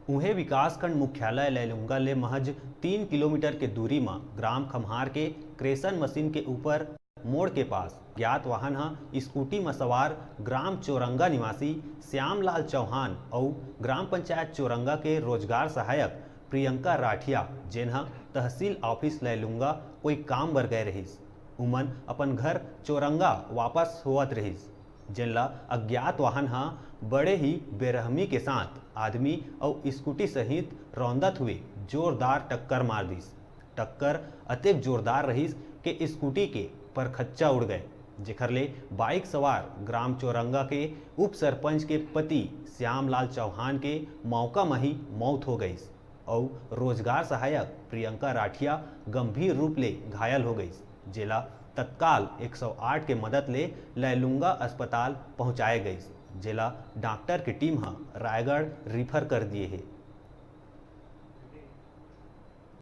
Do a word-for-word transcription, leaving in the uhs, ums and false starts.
उहें, विकासखंड मुख्यालय लैलूंगा ले महज तीन किलोमीटर के दूरी म ग्राम खम्हार के क्रेशन मशीन के ऊपर मोड़ के पास अज्ञात वाहन ह स्कूटी म सवार ग्राम चोरंगा निवासी श्यामलाल चौहान अउ ग्राम पंचायत चोरंगा के रोजगार सहायक प्रियंका राठिया, जेन ह तहसील ऑफिस लैलूंगा कोई काम बर गए रहिस, उमन अपन घर चोरंगा वापस होवत रहिस, जेन ला अज्ञात वाहन ह बड़े ही बेरहमी के साथ आदमी अउ स्कूटी सहित रौंदत हुए जोरदार टक्कर मार दिस। टक्कर अतेक जोरदार रहिस के स्कूटी के परखच्चा उड़ गए, जेखर ले बाइक सवार ग्राम चोरंगा के उप सरपंच के पति श्यामलाल चौहान के मौका म ही मौत हो गइस अउ रोजगार सहायक प्रियंका राठिया गंभीर रूप ले घायल हो गइस, जेला तत्काल एक सौ आठ के मदद ले लैलूंगा अस्पताल पहुंचाए गइस, जेला डॉक्टर के टीम ह रायगढ़ रिफर कर दिए हे।